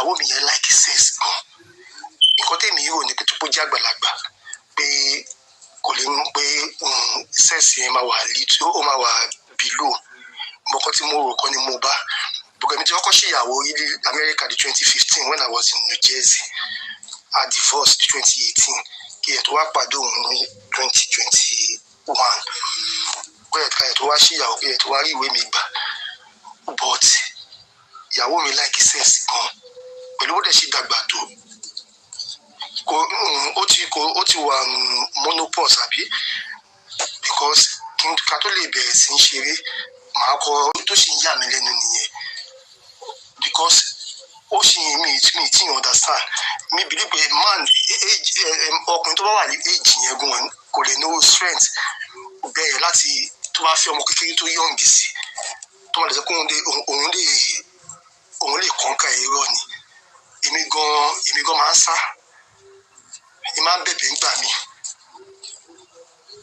Ìyàwó mi yẹn like sex gan. Nǹkan tèmi rò ní pé tó jẹ́ àgbàlagbà, pé kò lè mú pé sex yẹn máa wà little, ó máa wà below. Mọ̀kàn tí mo rò kọ́ ni mo bá, because èmi tí wọ́n kọ́ ṣe ìyàwó rí ní America ní 2015 when I was in New Jersey. I divorced 2018, kí ẹ̀ tó wá pàdé òun ní 2021, kó ẹ̀ ká ẹ̀ tó wá ṣe ìyàwó, kí ẹ̀ tó wá rí ìwé mi gbà. But ìyàwó mi like sex gan. Pẹ̀lú bó dẹ̀ ṣe dàgbà tó, kò ó ti kò ó ti wà menopause àbí, because kí n ká tó lè bẹ̀rẹ̀ sí í ṣeré, màá kọ tó sì ń yà mí lẹ́nu nìyẹn, because ó sì mi tí understand. Mi believe pé man age, ọkùnrin tó bá wà ní age yẹn gan kò lè no strength bẹ́ẹ̀ láti tó bá fẹ́ ọmọ kékeré tó young sí, tó máa lè sọ pé òun lè kọ́ńkà. Irọ́ ni. Èmi gan máa ń sá, èmi máa ń bẹ̀bẹ̀ ńgbà mi.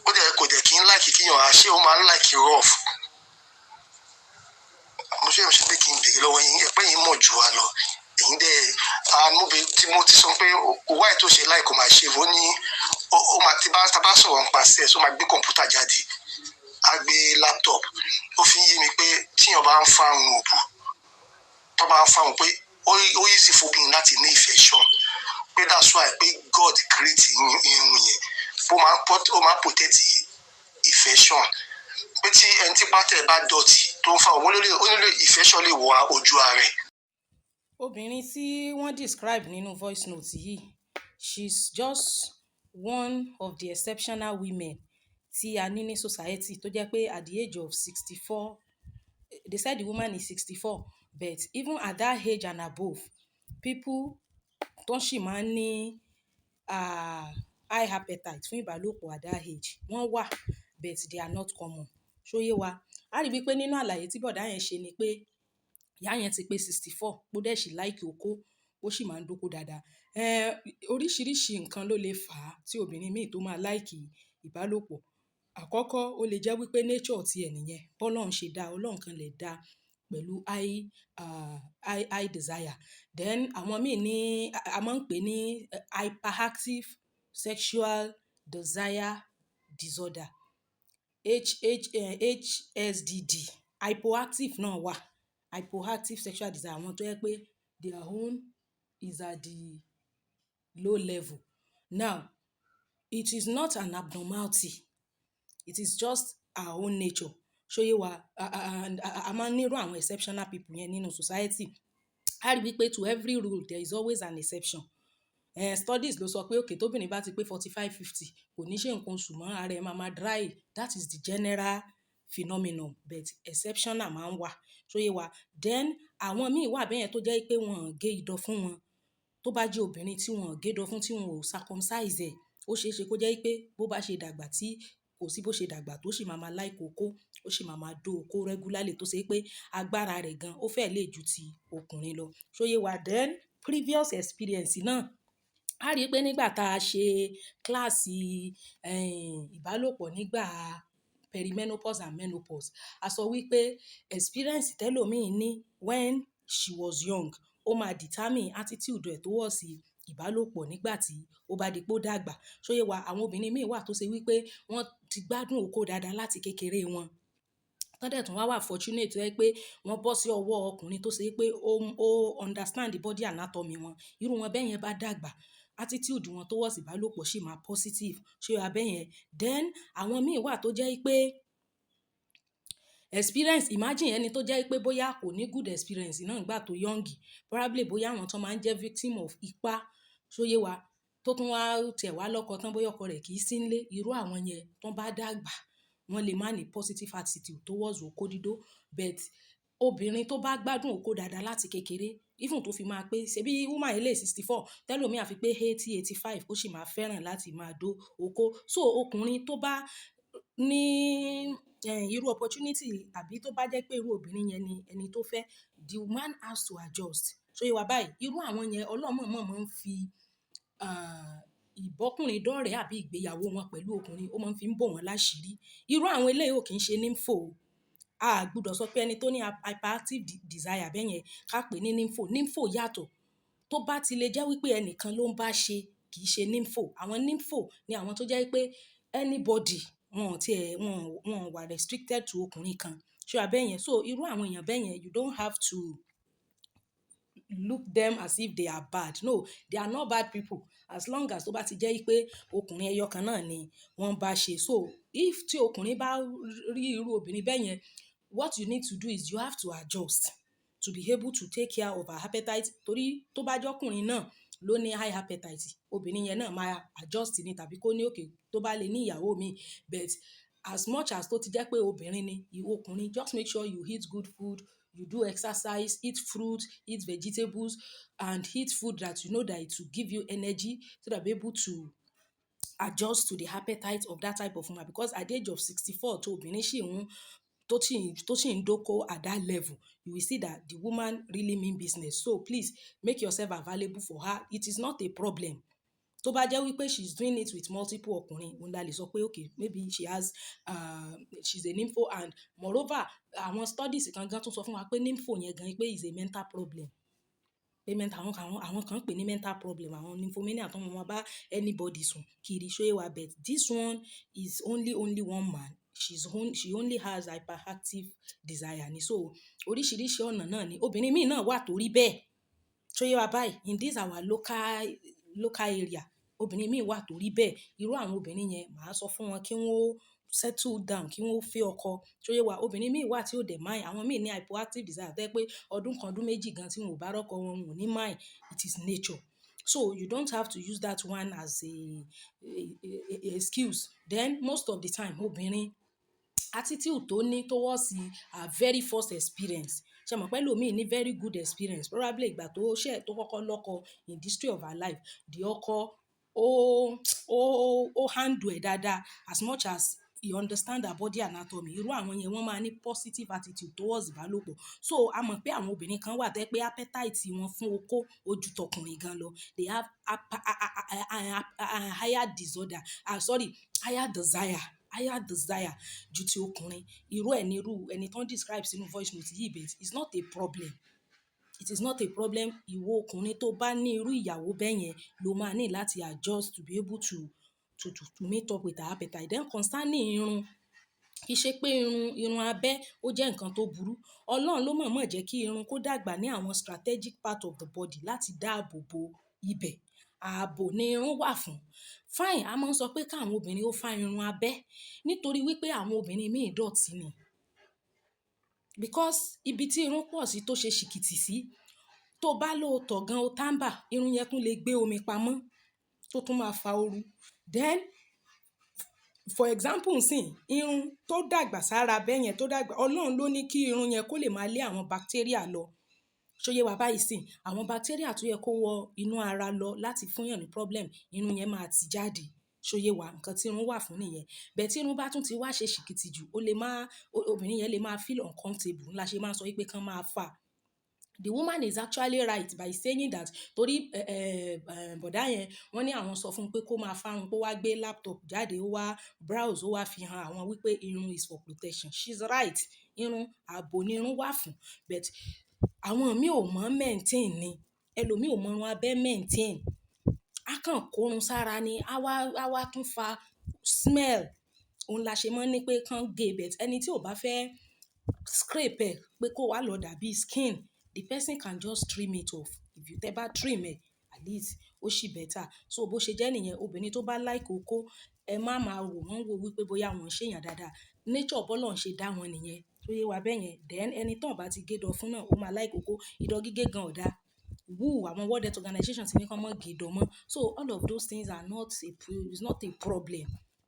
Ó dẹ̀ kò dẹ̀ kí ń like kíyàn àṣé, ó máa ń like rough. Mo ṣe pé kí n béèrè lọ́wọ́ yín ẹ̀pẹ́ yín mọ̀ jù wá lọ. Èyí dẹ̀ àmúbi tí mo ti sọ pé wáyé tó ṣe láì kó máa ṣe, ó ní ó máa ti bá tá bá sọ̀rọ̀ nípa sex, ó máa gbé kọ̀ǹpútà jáde, á gbé laptop. Ó fi ń yé mi pé tíyàn bá ń fárun òbò, tó bá ń fárun, pé ó easy fóbìnrin láti ní infection, pé that's why pé God create irun yẹn, ó máa ń protect infection, pé tí ẹni tí pátá ẹ̀ bá dọ̀tí tó ń fa òun, ó nílò infection lè wọ ojú ara ẹ̀. Obìnrin tí wọ́n describe nínú voice note yìí, she's just one of the exceptional women tí a ní ní society, tó jẹ́ pé at the age of 64, they said the woman is 64, but even at that age and above, people tó sì máa ń ní high appetite fún ìbálòpọ̀ at that age, wọ́n wà, but they are not common. Ṣó yé wa? A rí wípé nínú àlàyé tí bọ̀dá yẹn ṣe ni pé ìyá yẹn ti pé 64, ó dẹ̀ sì like okó, ó sì máa ń dóko dáadáa. Oríṣiríṣi nǹkan ló lè fà á tí obìnrin míì tó máa like ìbálòpọ̀. Àkọ́kọ́, ó lè jẹ́ wípé nature ti ẹ̀ nìyẹn. Bọ́lọ́run ṣe dá, Ọlọ́run kan lè dá pẹ̀lú high desire. Then àwọn míì ní a máa ń pè ní hyperactive sexual desire disorder, HSDD. Hypoactive náà wà. Hypoactive sexual desire, àwọn tó jẹ́ pé their own is at the low level. Now, it is not an abnormality. It is just our own nature. Ṣó yé wa? And a máa ń ní irú àwọn exceptional people yẹn nínú society. A rí wípé to every rule there is always an exception. Studies ló sọ pé okay, tóbìnrin bá ti pé 45, 50, kò ní ṣe nǹkan oṣù mọ́, ara ẹ̀ máa ma dry. That is the general phenomenon, but exceptional máa ń wà. Ṣó yé wa? Then àwọn míì wà bẹ́yẹn tó jẹ́ pé wọ́n gé ìdọ̀ fún wọn. Tó bá jẹ́ obìnrin tí wọ́n gé ìdọ̀ fún, tí wọ́n ò circumcise ẹ̀, ó ṣe é ṣe kó jẹ́ wípé bó bá ṣe dàgbà tí kò sí bó ṣe dàgbà tó sì máa ma like okó, ó sì máa ma dó okó regularly, tó ṣe pé agbára rẹ̀ gan ó fẹ́ lè ju ti ọkùnrin lọ. Ṣó yé wa? Then previous experience náà, a rí pé nígbà tá a ṣe kíláàsì ìbálòpọ̀ nígbà perimenopause and menopause, a sọ wípé experience tẹ́lòmíì ní when she was young, ó máa determine attitude ẹ̀ towards ìbálòpọ̀ nígbà tí ó bá di pé ó dàgbà. Ṣó yé wa? Àwọn obìnrin míì wà tó ṣe wípé wọ́n ti gbádùn okó dáadáa láti kékeré wọn. Tán dẹ̀ tún wá wà fortunate tó jẹ́ pé wọ́n bọ́ sí ọwọ́ ọkùnrin tó ṣe pé ó understand the body anatomy wọn. Irú wọn bẹ́yẹn bá dàgbà, attitude wọn towards ìbálòpọ̀ sì máa positive. Ṣé wa bẹ́yẹn? Then àwọn míì wà tó jẹ́ pé experience, imagine ẹni tó jẹ́ pé bóyá kò ní good experience náà nígbà tó young, probably bóyá àwọn tó máa ń jẹ́ victim of ipá, ṣó yé wa? Tó tún wá tiẹ̀ wá lọ́kọ tán, bóyá ọkọ rẹ̀ kì í sí nílé, irú àwọn yẹn tó bá dàgbà, wọ́n lè má ní positive attitude towards okó dídó. But obìnrin tó bá gbádùn okó dáadáa láti kékeré, even tó fi máa pé, ṣebí woman eléyìí 64, tẹ́lòmíì á fi pé 80, 85, ó sì máa fẹ́ràn láti máa dó okó. So ọkùnrin tó bá ní irú opportunity àbí tó bá jẹ́ pé irú obìnrin yẹn ni ẹni tó fẹ́, the man has to adjust. Ṣó yé wa báyìí? Irú àwọn yẹn, Ọlọ́run mọ̀ọ́mọ̀ máa ń fi ìbọ́kùnrin dọ́rẹ̀ẹ́ àbí ìgbéyàwó wọn pẹ̀lú ọkùnrin, ó máa ń fi ń bò wọ́n láṣìírí. Irú àwọn eléyìí ò kí ń ṣe nympho o. A gbọdọ̀ sọ pé ẹni tó ní hyperactive desire bẹ́yẹn ká pè ní nympho. Nympho yàtọ̀. Tó bá ti lè jẹ́ wípé ẹnìkan ló ń bá ṣe, kì í ṣe nympho. Àwọn nympho ni àwọn tó jẹ́ wípé anybody, wọn ò tí ẹ, wọn wà restricted to ọkùnrin kan. Ṣé o bẹ́ẹ̀ yẹn? So irú àwọn èèyàn bẹ́ẹ̀ yẹn, you don't have to look them as if they are bad. No, they are not bad people. As long as tó bá ti jẹ́ wípé ọkùnrin ẹyọ kan náà ni wọ́n bá ṣe. So if tí ọkùnrin bá rí irú obìnrin bẹ́ẹ̀ yẹn, what you need to do is you have to adjust to be able to take care of her appetite. Torí tó bá jẹ́ ọkùnrin náà ló ní high appetite, obìnrin yẹn náà máa adjust ni tàbí kó ní okay tó bá lè ní ìyàwó mi. But as much as tó ti jẹ́ pé obìnrin ni, ìwọ ọkùnrin, just make sure you eat good food, you do exercise, eat fruit, eat vegetables, and eat food that you know that it will give you energy so that be able to adjust to the appetite of that type of woman. Because at the age of 64, tó obìnrin ṣì ń, tó sì ń dóko at that level, you will see that the woman really mean business. So please make yourself available for her. It is not a problem. Tó bá jẹ́ wípé she is doing it with multiple ọkùnrin, òun la lè sọ pé okay, maybe she's a nympho. And moreover, àwọn studies kan gan tún sọ fún wa pé nympho yẹn gan pé is a mental problem. Pé mental, àwọn kan pè ní mental problem, àwọn nymphomania tó máa bá anybody sùn kiri, ṣó yé wa? But this one is only one man. She only has hyperactive desire ni. So oríṣiríṣi ọ̀nà náà ni. Obìnrin míì náà wà tó rí bẹ́ẹ̀. Ṣó yé wa báyìí? In this our local area, obìnrin míì wà tó rí bẹ́ẹ̀. Irú àwọn obìnrin yẹn, màá sọ fún wọn kí wọ́n ó settle down, kí wọ́n ó fẹ́ ọkọ. Ṣó yé wa? Obìnrin míì wà tí ó dẹ̀ mind. Àwọn míì ní hypoactive desire tó jẹ́ pé ọdún kan, ọdún méjì gan tí wọn ò bá rọ́kọ wọn, wọn ò ní mind. It is nature. So you don't have to use that one as a excuse. Then most of the time, obìnrin attitude tó ní towards her very first experience. Ṣé mọ̀ pé ẹlòmíì ní very good experience, probably ìgbà tó ṣẹ̀ tó kọ́kọ́ lọ́kọ in the history of her life, the ọkọ ó handle ẹ̀ dáadáa as much as he understand her body anatomy. Irú àwọn yẹn, wọ́n máa ní positive attitude towards ìbálòpọ̀. So a mọ̀ pé àwọn obìnrin kan wà tó jẹ́ pé appetite wọn fún okó ó ju tọkùnrin gan lọ. They have higher disorder, ah sorry, higher desire ju ti ọkùnrin. Irú ẹ ní irú ẹni tó ń describe sínú voice note yìí, but it's not a problem. It is not a problem. Ìwọ ọkùnrin tó bá ní irú ìyàwó bẹ́ẹ̀ yẹn ló máa ní láti adjust to be able to meet up with her appetite. Then concerning irun, kì í ṣe pé irun abẹ́ ó jẹ́ nǹkan tó burú. Ọlọ́run ló mọ̀ọ́mọ̀ jẹ́ kí irun kó dàgbà ní àwọn strategic part of the body láti dáàbò bo ibẹ̀. Ààbò ni irun wà fún. Fine, a máa ń sọ pé káwọn obìnrin ó fá irun abẹ́ nítorí wípé àwọn obìnrin míì dọ̀tí ni. Because ibi tí irun pọ̀ sí tó ṣe ṣìkìtì sí, tó bá lọ tọ̀ gan o tàmbà, irun yẹn tún lè gbé omi pamọ́ tó tún máa fa ooru. Then for example nsìn, irun tó dàgbà sára bẹ́ẹ̀ yẹn tó dàgbà, Ọlọ́run ló ní kí irun yẹn kó lè máa lé àwọn bacteria lọ. Ṣó yé wa báyìí sìn? Àwọn bacteria tó yẹ kó wọ inú ara lọ láti fún èèyàn ní problem, irun yẹn máa ti jáde. Ṣó yé wa? Nǹkan tí irun wà fún nìyẹn. But tí irun bá tún ti wá ṣe ṣìkìtì jù, ó lè máa, obìnrin yẹn lè máa feel uncomfortable. Ńlá ṣe máa ń sọ wípé kí wọ́n máa fà. The woman is actually right by saying that torí bọ̀dá yẹn, wọ́n ní àwọn sọ fún un pé kó máa fárun, pé ó wá gbé laptop jáde, ó wá browse, ó wá fi hàn àwọn wípé irun is for protection. She's right. Irun, ààbò ni irun wà fún. But àwọn mí ò mọ̀ maintain ni. Ẹlòmíì ò mọ irun abẹ́ maintain. A kàn kórun sára ni, a wá tún fa smell. Òun la ṣe máa ń ní pé kán gé, but ẹni tí ò bá fẹ́ scrape ẹ̀ pé kó wá lọ dàbí skin, the person can just trim it off. If you tẹ́ bá trim ẹ̀, at least ó sì better. So bó ṣe jẹ́ nìyẹn, obìnrin tó bá like okó, ẹ má máa wò wọ́n wò wípé bóyá wọ́n ń ṣe èèyàn dáadáa. Nature bọ́lọ́run ṣe dá wọn nìyẹn. Ṣó yé wa bẹ́ẹ̀ yẹn? Then ẹni tí wọ́n bá ti gé idọ̀ fún náà, ó máa like okó. Idọ̀ gígé gan ò dá. WHO, àwọn World Health Organization ti ní kí wọ́n má gé idọ̀ mọ́. So all of those things are not a, is not a problem.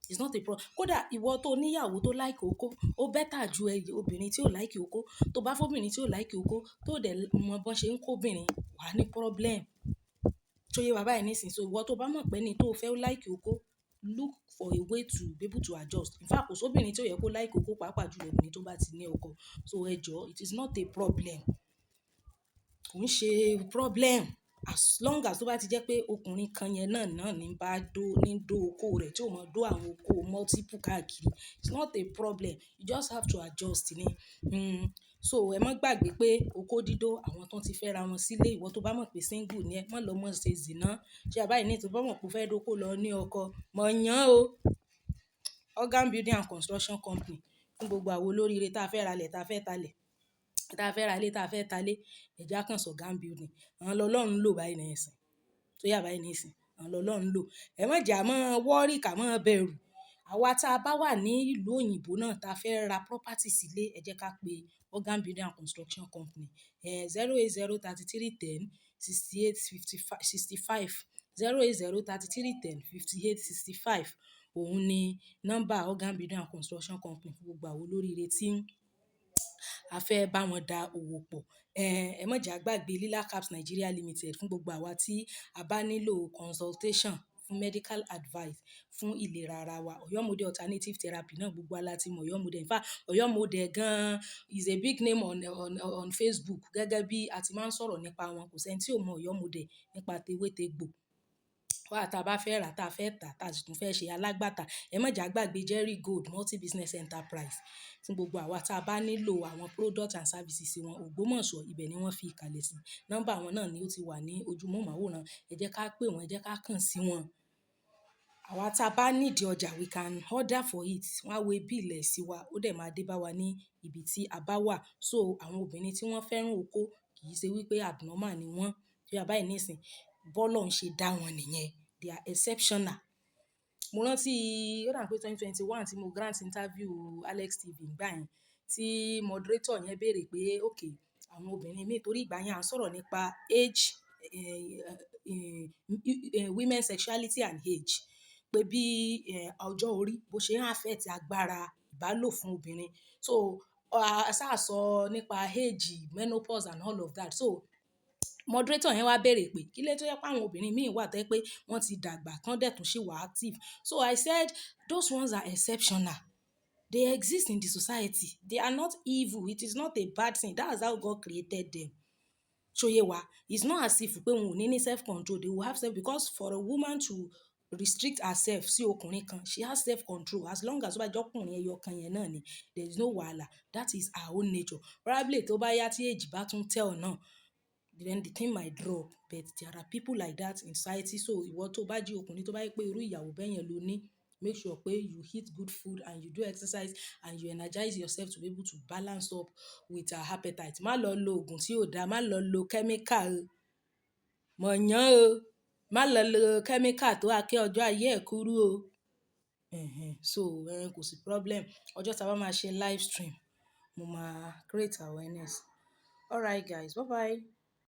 It's not a problem. Kódà ìwọ tó ní ìyàwó tó like okó, ó better ju obìnrin tí ò like okó. Tó bá fẹ́ obìnrin tí ò like okó, tó dẹ̀ mọ bó ṣe ń kó obìnrin, wà ní problem. Ṣó yé wa báyìí nísìnyí? So ìwọ tó bá mọ̀ pé ẹni tó fẹ́ ó like okó, look for a way to be able to adjust. In fact, kò sí obìnrin tí ó yẹ kó like okó, pàápàá jù lọ obìnrin tó bá ti ní ọkọ. So ẹ jọ, it is not a problem. Kò ń ṣe problem. As long as tó bá ti jẹ́ pé ọkùnrin kan yẹn náà náà ní bá dó, ní dó okó rẹ̀ tí ò mọ dó àwọn okó multiple káàkiri. It's not a problem. You just have to adjust ni. So ẹ má gbàgbé pé okó dídó àwọn tó ti fẹ́ ra wọn sílé, ìwọ tó bá mọ̀ pé single ni ẹ, má lọ mọ̀ ṣe zina. Ṣé àbáyé ní tí o bá mọ̀ pé o fẹ́ dóko lọ ní ọkọ, mọ̀ yán o. Organ Building and Construction Company fún gbogbo àwọn olóríire tí a fẹ́ ra ilẹ̀, tí a fẹ́ ta ilẹ̀, tí a fẹ́ ra ilé, tí a fẹ́ ta ilé, ẹ já kàn Organ Building. Àwọn lọ́lọ́run ń lò báyìí níìsín. Tó yà báyìí níìsín. Àwọn lọ́lọ́run ń lò. Ẹ má jà mọ́ worry ká mọ́ bẹ̀rù. Àwa tí a bá wà ní ìlú òyìnbó náà tí a fẹ́ ra property sílé, ẹ jẹ́ ká pe Organ Building and Construction Company. 080 33 10 68 55 65, 080 33 10 58 65. Òun ni nọ́mbà Organ Building and Construction Company fún gbogbo àwọn olóríire tí a fẹ́ bá wọn dá òwò pọ̀. Ẹ má jà gbàgbé Lila Caps Nigeria Limited fún gbogbo àwa tí a bá nílò consultation fún medical advice fún ìlera ara wa. Oyo Model Alternative Therapy náà, gbogbo wa la ti mọ̀ Oyo Model. In fact, Oyo Model gan is a big name on Facebook. Gẹ́gẹ́ bí a ti máa ń sọ̀rọ̀ nípa wọn. Kò sí ẹni tí ò mọ̀ Oyo Model nípa tewétegbò. Wá tí a bá fẹ́ rà, tí a fẹ́ tà, tí a sì tún fẹ́ ṣe alágbàtà. Ẹ má jà gbàgbé Jerry Gold Multi Business Enterprise fún gbogbo àwa tí a bá nílò àwọn product and services wọn. Ògbómọ̀ṣọ́, ibẹ̀ ni wọ́n fi ìkàlẹ̀ sí. Nọ́mbà wọn náà ni ó ti wà ní ojúmọ̀máwòrán. Ẹ jẹ́ ká pè wọ́n, ẹ jẹ́ ká kàn sí wọn. Àwa tí a bá need ọjà, we can order for it. Wọ́n á wé bill ẹ̀ sí wa, ó dẹ̀ máa dé bá wa ní ibi tí a bá wà. So àwọn obìnrin tí wọ́n fẹ́ràn okó kì í ṣe wípé abnormal ni wọ́n. Ṣé àbáyé níìsín, bọ́lọ́run ṣe dá wọn nìyẹn. They are exceptional. Mo rántí ó dà pé 2021 tí mo grant interview Alex TV nígbà yẹn, tí moderator yẹn béèrè pé okay, àwọn obìnrin mí torí ìgbà yẹn à ń sọ̀rọ̀ nípa age, women sexuality and age. Pé bí ọjọ́ orí bó ṣe ń affect agbára ìbálò fún obìnrin. So a sá sọ nípa age, menopause and all of that. So moderator yẹn wá béèrè pé kí ló dé tó jẹ́ pé àwọn obìnrin míì wà tó jẹ́ pé wọ́n ti dàgbà tán dẹ̀ tún ṣì wà active. So I said those ones are exceptional. They exist in the society. They are not evil. It is not a bad thing. That's how God created them. Ṣó yé wa? It's not as if pé wọn ò ní self control. They will have self, because for a woman to restrict herself sí ọkùnrin kan, she has self control. As long as ó bá jẹ́ ọkùnrin ẹyọ kan yẹn náà ni, there is no wahala. That is her own nature. Probably tó bá yá tí age bá tún tell náà, then the thing might drop. But there are people like that in society. So ìwọ tó bá jẹ́ ọkùnrin, tó bá jẹ́ pé irú ìyàwó bẹ́ẹ̀ yẹn ló ní, make sure pé you eat good food and you do exercise and you energize yourself to be able to balance up with her appetite. Má lọ lo òògùn tí ò dáa, má lọ lo chemical o. Mọ̀ yán o. Má lọ lo chemical tó á ké ọjọ́ ayé ẹ kúrú o. Ẹ̀hẹn. So, kò sí problem. Ọjọ́ tí a bá máa ṣe live stream, mo máa create awareness. Alright guys, bye bye.